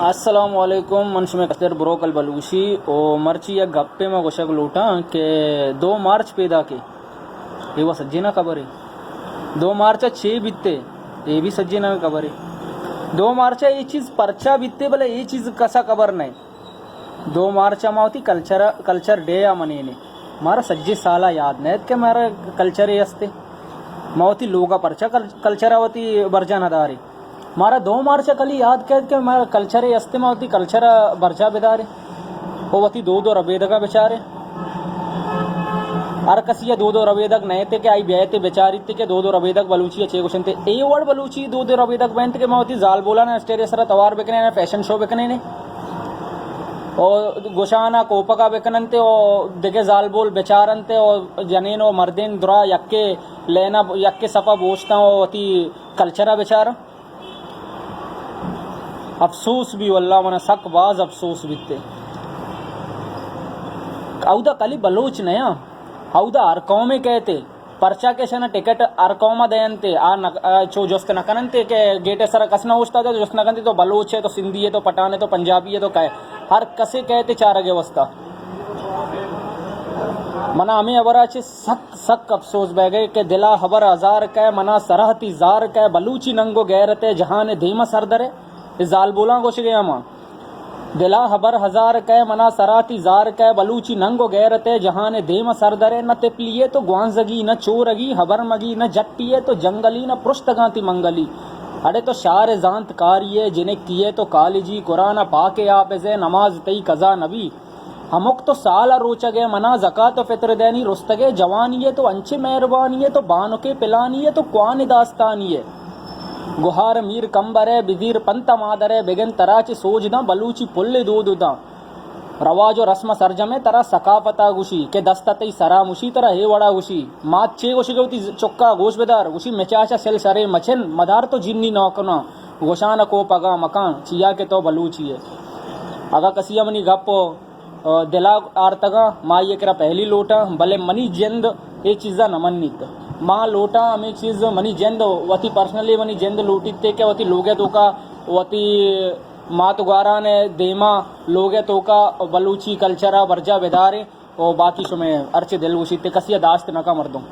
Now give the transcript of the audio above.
السلام علیکم، من شمئے کستر بروکل بلوچی۔ او مرچی یک گپے ما گوشگ لوٹاں کہ دو مارچ پیداکے، اے وا سجیناں خبرے۔ دو مارچ ءَ چے بیتے، اے بھی سجیناں خبرے۔ دو مارچ ءَ اے چیز پرچا بیتے، بلے اے چیز کسا خبر نہ۔ دو مارچ ءَ ما وتی کلچر، کلچر ڈے ءَ منینے۔ مارا سجے سال ءَ یاد نہ ات کہ مارا کلچرے استے۔ ما وتی لوگ ءَ پرچا کل-، کلچر ءَ وتی برجا نہ دارے۔ مارا دو مارچ ءَ کلی یاد کئیت کہ مارا کلچرے استے، ما وتی کلچر ءَ برجا بدارے۔ او وتی دود و ربیدگاں بچارے۔ ہر کسی ءَ دود و ربیدگ نہ ات کہ آئی بیایت بچاریت کہ دود و ربیدگ بلوچی ءَ چے گوشنت۔ اے وڑ بلوچی دود و ربیدگ بنت کہ ما وتی زالبولاں اسٹیج ءِ سرا توار بکنیں، فیشن شو بکنیں۔ او گوشانا کوپگا بکننت او دگہ زالبول بچارنت او جنین و مردین درا یکے لینا، یکے سپا بوشتاں او وتی کلچرا بچاراں۔ افسوس بی واللہ، منا سک باز افسوس بیتے۔ اودا کلی بلوچ نیاں، اودا ہر قومے کئیتے۔ پرچا کہ اشانا ٹکٹ ہر قوم ءَ دینتے، آ نہ، آ چو جست نہ کننتے کہ گیٹ ءِ سرا کس نہ اوشتاتے، جست نہ کنتے تو بلوچ ئے، تو سندھی ئے، تو پٹھان ئے، تو پنجابی ئے، تو کئے۔ ہر کسے کئیتے چارگ ءِ واسطہ۔ منا ہمے ہبرا چہ سک، سک افسوس بئیگئے کہ دلا ہبر ہزار کئے، منا سرا تی زار کئے، بلوچی ننگ و غیرت ءِ جہان ءِ دیما سر درے۔ اے زالبولاں گوشگے ہما۔ دلا ہبر ہزار کئے، منا سرا تی زار کئے، بلوچی ننگ و غیرت ءِ جہان ءِ دیما سر درے، نہ تپلی ئے تو گوانزگی، نہ چورگی، ہبرمگی، نہ جٹی ئے تو جنگلی، نہ پرشتگاں تی منگلی۔ اڑے تو شار ءِ زانتکاری ئے، جنکی ئے تو کالجی، قرآن ءِ پاک ءِ حافظ ئے، نماز تئی قضا نبی۔ ہمک تو سال ءَ روچگ ئے، منا زکات و فطر دینی رستگ ئے، جوانی ئے تو انچیں مہربانی ئے، تو بانکے پلانی ئے، تو کوان داستانی ئے۔ گہار میر کمبر ئے، بزیر پنت مادر ئے، بگن ترا چہ سوج داں، بلوچی پل دود داں۔ رواج و رسم سرجم ئے، ترا ثقافت ءَ گوشی، کہ دست ءَ تئی سرا مشی، ترا اے وڑا گوشی۔ مات چے گوشگ ئے وتی چکا گوش بدار، گوشی مچاشا سل سرے مچن، مدار تو جنی نوکناں، گوشان کوپگاں مکان، چیا کہ تو بلوچی ئے۔ اگاں کسی ءَ منی گپ دلا آرتگاں، ما آئی ءِ کرا پہلی لوٹاں، بلے منی جند اے چیزا نہ منیت۔ ما لوٹاں ہمے چیز، منی جند وتی پرسنلی منی جند لوٹیت کہ وتی لوگ ءِ توکا وتی مات گواران ءِ دیما لوگ ءِ توکا بلوچی کلچر ءَ برجا بداریں و باقی شمئے ہرچے دل گوشیت کسی ءَ داشت نہ کن مردم۔